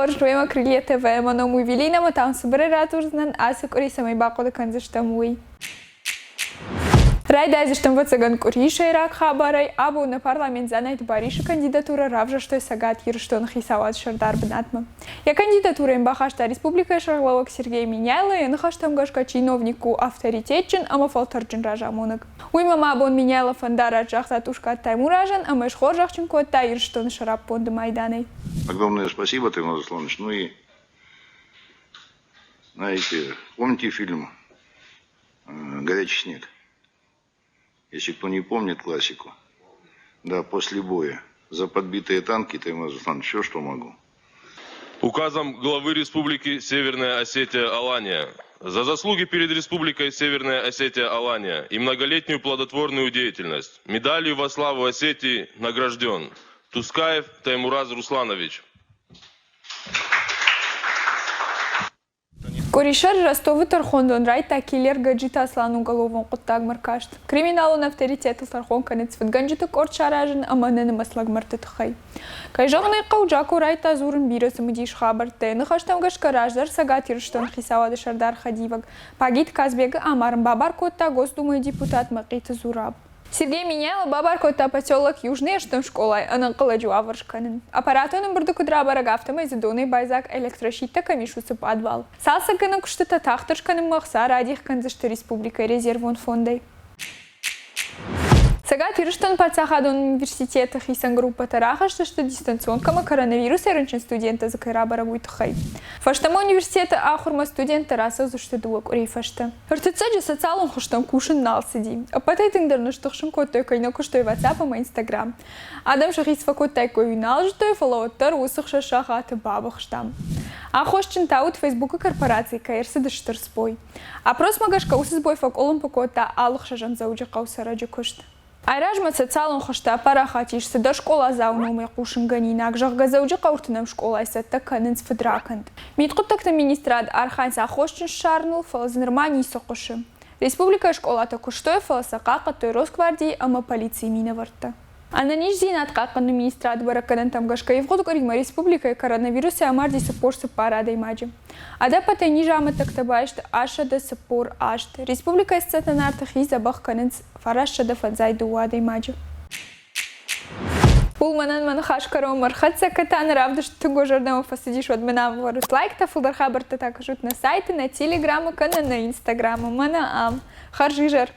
Хорз, уемӕ Крылья ТВ, мӕ ном у Эвелина, ӕмӕ та уын цыбырӕй радзурдзынӕн, ацы къуыри цӕмӕй бахъуыды кӕндзыстӕм, уый. Райдайдзыстӕм, ӕвӕццӕгӕн, къуырийы сӕйраг хабарӕй. Абон нӕ парламент Дзанайты Барисы кандидатурӕ равзӕрстой Цӕгат Ирыстоны хицауады сӕрдар бынатмӕ. Йӕ кандидатурӕ йын бахаста республикӕйы сӕргълӕууӕг Сергей Меняйло, йӕ ныхӕстӕм гӕсгӕ чиновник у авторитетджын ӕмӕ фӕлтӕрдджын разамонӕг. Уыимӕ ма абон Меняйло фӕндараст загъта Тускъаты Таймуразӕн ӕмӕ схорзӕхджын кодта Ирыстоны сӕраппонды майданӕй. Огромное спасибо, Таймураз Русланович. Ну и, знаете, помните фильм «Горячий снег»? Если кто не помнит классику, да, после боя. За подбитые танки, Таймураз Русланович, все, что могу. Указом главы Республики Северная Осетия-Алания за заслуги перед Республикой Северная Осетия-Алания и многолетнюю плодотворную деятельность медалью во славу Осетии награжден Тускаев Таймураз Русланович. Къуырисӕры Ростовы тӕрхондон райдыдта киллер Гаджиты Асланы уголовон хъуыддагмӕ ӕркаст. Криминалон авторитетыл тӕрхон кӕнынц фыдгӕнджыты къорд саразын ӕмӕ ӕнӕнымӕц лӕгмӕрдты тыххӕй. Кӕй зӕгъын ӕй хъӕуы, Джако райдыдта дзурын бирӕ цымыдис хабӕрттӕ. Йӕ ныхӕстӕм гӕсгӕ раздӕр Цӕгат Ирыстоны хицауады сӕрдар хӕдивӕг Пагит Казбегы амарын бабар кодта Госдумӕйы депутат Мӕхъиты Зураб. Сергей Меняйло бабар кодта поселок Южный ӕстӕм скъолайы ӕнӕнхъӕлӕджы уавӕр скӕнын. Аппаратон ӕмбырды куыд рабӕрӕг, афтӕмӕй дзы донӕй байдзаг электрощиттӕ кӕм ис, уыцы пъадвал. Цалцӕггӕнӕн куыстытӕ тагъддӕр скӕнынмӕ ӕхца радих кӕндзысты республикӕйы резервон фондӕй. Цӕгат Ирыстоны паддзахадон университеты хицӕн группӕтӕ рахызтысты дистанционкӕмӕ коронавирусӕй рынчын студенттӕ дзы кӕй рабӕрӕг, уый тыххӕй. Фӕстӕмӕ университеты ахуырмӕ студенттӕ рацӕудзысты дыууӕ къуырийы фӕстӕ. Ӕртыццӕджы социалон хызтӕм кусын нал цыди. Ӕппӕтӕй тынгдӕр нӕ стыхсын кодтой, кӕй нӕ куыстой WhatsApp ӕмӕ Instagram. Адӕм сӕхи цы фӕкодтаиккой, уый нал зыдтой, фӕлӕ уӕддӕр уыцы хсӕз сахаты бабыхстам. Аххосджын та уыд Фейсбукы корпорацийы кӕй ӕрцыд стыр сбой. Опросмӕ гӕсгӕ уыцы сбой фӕкъуылымпы кодта алы хсӕзӕм Дзӕуджыхъӕуы цӕрӕджы куыст. Айразмӕ социалон хызты апарахат ис цыдӕр скъоладзауы номӕй хъусынгӕнинаг, зӕгъгӕ, Дзӕуджыхъӕуы ӕртынӕм скъолайы цӕттӕ кӕнынц фыдракӕнд. Мидхъуыддӕгты министрад архайынц аххосджын ссарыныл, фӕлӕ дзы нырма ницы хъуысы. Республикӕйы скъолатӕ куыстой, фӕлӕ сӕ хъахъхъӕдтой Росгвардийы ӕмӕ полицийы минӕвӕрттӕ. Ӕнӕниздзинад хъахъхъӕныны министрады бӕрӕггӕнӕнтӕм гӕсгӕ ивгъуыд къуыримӕ республикӕйы коронавирусӕй амарди 44 адӕймаджы. Ӕдӕппӕтӕй низы амӕттӕгтӕ баисты 848. Республикӕйы стационарты хи дзӕбӕх кӕнынц 952 адӕймаджы. Ул мӕнӕн мӕ ныхас кӕронмӕ ӕрхӕццӕ, кӕд равдыст тынг уӕ зӕрдӕмӕ фӕцыдис, уӕд мын ӕвӕрут лайктӕ, фылдӕр хабӕрттӕ та кӕсут нӕ сайты, нӕ телеграммы кӕнӕ нӕ инстаграмы. Мӕнӕ ам. Хӕрзизӕр!